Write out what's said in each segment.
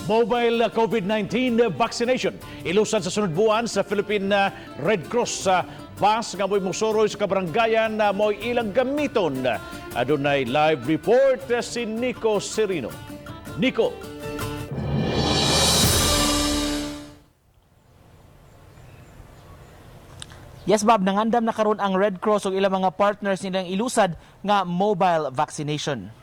Mobile COVID-19 vaccination ilusad sa sunod buwan sa Philippine Red Cross sa bus nga mo'y musuroy sa kabaranggayan na mo'y ilang gamiton. Adunay live report si Nico Serino. Nico. Yes, Bob, nangandam na karon ang Red Cross ug ilang mga partners nilang ilusad nga mobile vaccination.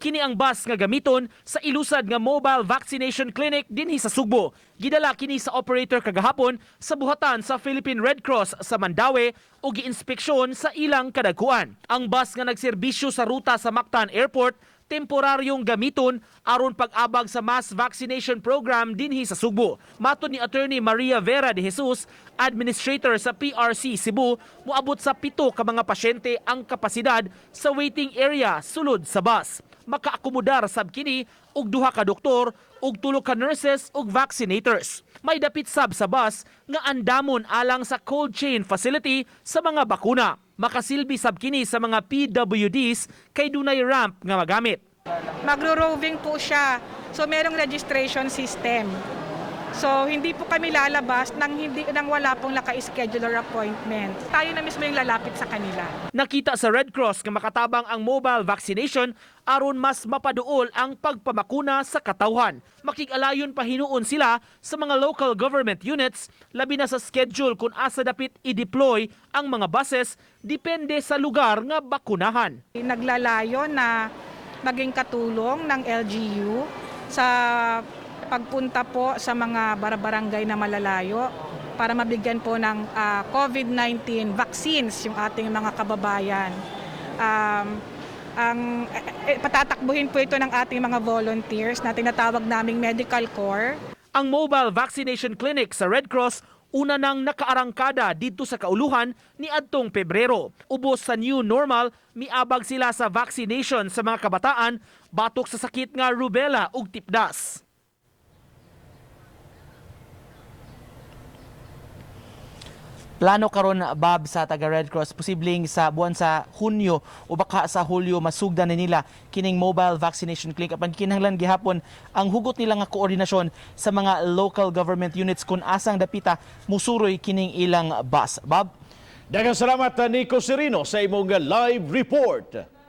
Kini ang bus nga gamiton sa ilusad nga mobile vaccination clinic dinhi sa Sugbo. Gidala kini sa operator kagahapon sa buhatan sa Philippine Red Cross sa Mandaue ug giinspeksyon sa ilang kadagkuan. Ang bus nga nagserbisyo sa ruta sa Mactan Airport temporaryong gamiton aron pag-abag sa mass vaccination program dinhi sa Sugbo. Matod ni Attorney Maria Vera de Jesus, administrator sa PRC Cebu, moabot sa 7 ka mga pasyente ang kapasidad sa waiting area sulod sa bus. Makaakomodar sab kini og 2 ka doktor ug 3 ka nurses ug vaccinators. May dapit sab sa bus nga andamon alang sa cold chain facility sa mga bakuna. Makasilbi sab kini sa mga PWDs kay dunay ramp nga magamit. Magro-roving po siya. So merong registration system. So hindi po kami lalabas nang hindi nang wala pong naka-scheduler appointment. Tayo na mismo yung lalapit sa kanila. Nakita sa Red Cross nga makatabang ang mobile vaccination aron mas mapaduol ang pagpamakuna sa katawhan. Makig-alayon pa hinuon sila sa mga local government units, labi na sa schedule kung asa dapit i-deploy ang mga buses depende sa lugar nga bakunahan. Naglalayo na maging katulong ng LGU sa pagpunta po sa mga barabarangay na malalayo para mabigyan po ng COVID-19 vaccines yung ating mga kababayan. Ang patatakbuhin po ito ng ating mga volunteers na tinatawag naming medical corps. Ang mobile vaccination clinic sa Red Cross una nang nakaarangkada didto sa kauluhan ni adtong Pebrero. Ubos sa new normal, miabag sila sa vaccination sa mga kabataan batok sa sakit nga rubella ug tipdas. Plano karon, Bob, sa taga Red Cross, posibleng sa buwan sa Hunyo o baka sa Hulyo masugdan na nila kining mobile vaccination clinic, apan kinahanglan gihapon ang hugot nila nga koordinasyon sa mga local government units kung asang dapita musuroy kining ilang bus. Bob. Daghang salamat, Nico Serino, sa imong live report.